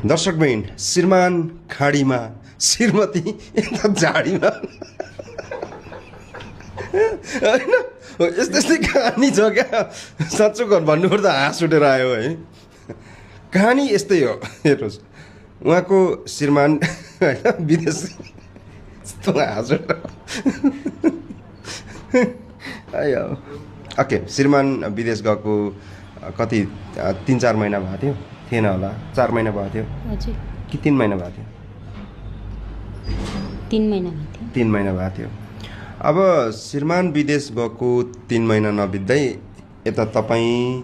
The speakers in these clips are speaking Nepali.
दर्शक बहन श्रीमान खाडीमा श्रीमती यता झाडीमा होइन यस्तै यस्तै कहानी छ क्या साँच्चो भन्नुपर्दा हाँस उठेर आयो है कहानी यस्तै हो हेर्नुहोस् उहाँको श्रीमान होइन विदेश यस्तो हाँस उठेर आयो ओके श्रीमान विदेश गएको कति 3-4 महिना भएको थियो थिएन होला 4 महिना भएको थियो हजुर कि 3 महिना भएको थियो 3 महिना भएको थियो 3 महिना भएको थियो अब श्रीमान विदेश गएको 3 महिना नबित्दै यता तपाईँ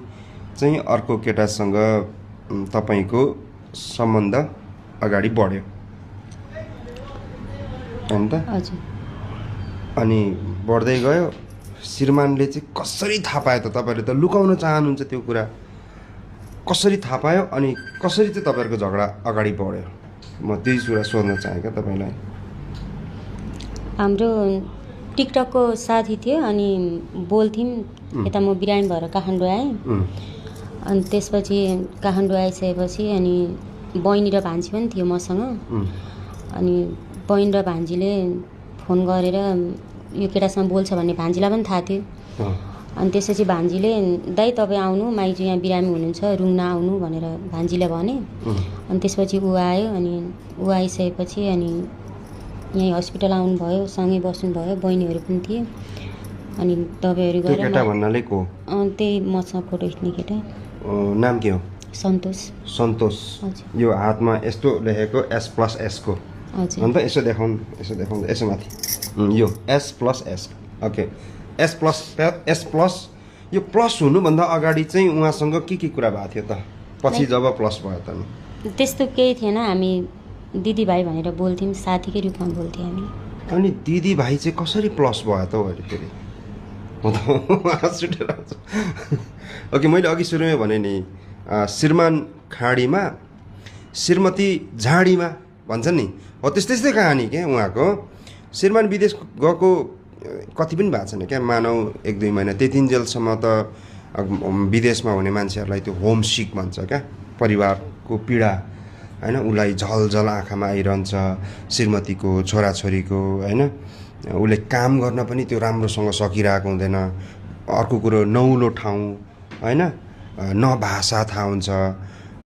चाहिँ अर्को केटासँग तपाईँको सम्बन्ध अगाडि बढ्यो होइन त हजुर अनि बढ्दै गयो श्रीमानले चाहिँ कसरी थाहा पायो त तपाईँले त लुकाउन चाहनुहुन्छ त्यो कुरा कसरी थाहा पायो अनि कसरी चाहिँ तपाईँहरूको झगडा अगाडि बढ्यो म त्यही कुरा सोध्न चाहेँ क्या तपाईँलाई हाम्रो टिकटकको साथी थियो अनि बोल्थ्यौँ यता म बिरामी भएर काठमाडौँ आएँ अनि त्यसपछि काठमाडौँ आइसकेपछि अनि बहिनी र भान्जी पनि थियो मसँग अनि बहिनी र भान्जीले फोन गरेर यो केटासँग बोल्छ भन्ने भान्जीलाई पनि थाहा थियो अनि त्यसपछि भान्जीले दाइ तपाईँ आउनु माइजू यहाँ बिरामी हुनुहुन्छ रुङ्न आउनु भनेर भान्जीलाई भने अनि त्यसपछि ऊ आयो अनि ऊ आइसकेपछि अनि यहीँ हस्पिटल आउनुभयो सँगै बस्नुभयो बहिनीहरू पनि थिए अनि दबाईहरू त्यो केटा भन्नाले को त्यही मसँग फोटो खिच्ने केटा नाम के हो सन्तोष सन्तोष हजुर यो हातमा यस्तो लेखेको S+S को हजुर अन्त यसो देखाउनु यसो माथि यो S+S ओके S+S यो प्लस हुनुभन्दा अगाडि चाहिँ उहाँसँग के कुरा भएको थियो त पछि जब प्लस भयो त त्यस्तो केही थिएन हामी दिदीभाइ भनेर बोल्थ्यौँ साथीकै रूपमा बोल्थ्यौँ हामी अनि दिदीभाइ चाहिँ कसरी प्लस भयो त अहिले फेरि म त हाँस उठेर आउँछ ओके मैले अघि सुरुमै भने नि श्रीमान खाडीमा श्रीमती झाडीमा भन्छन् नि हो त्यस्तै कहानी क्या उहाँको श्रीमान विदेश गएको कति पनि भएको छैन क्या मानौ 1-2 महिना त्यतिन्जेलसम्म त विदेशमा हुने मान्छेहरूलाई त्यो होम सिक भन्छ क्या परिवारको पीडा होइन उसलाई झलझल आँखामा आइरहन्छ श्रीमतीको छोराछोरीको होइन उसले काम गर्न पनि त्यो राम्रोसँग सकिरहेको हुँदैन अर्को कुरो नौलो ठाउँ होइन न भाषा थाहा हुन्छ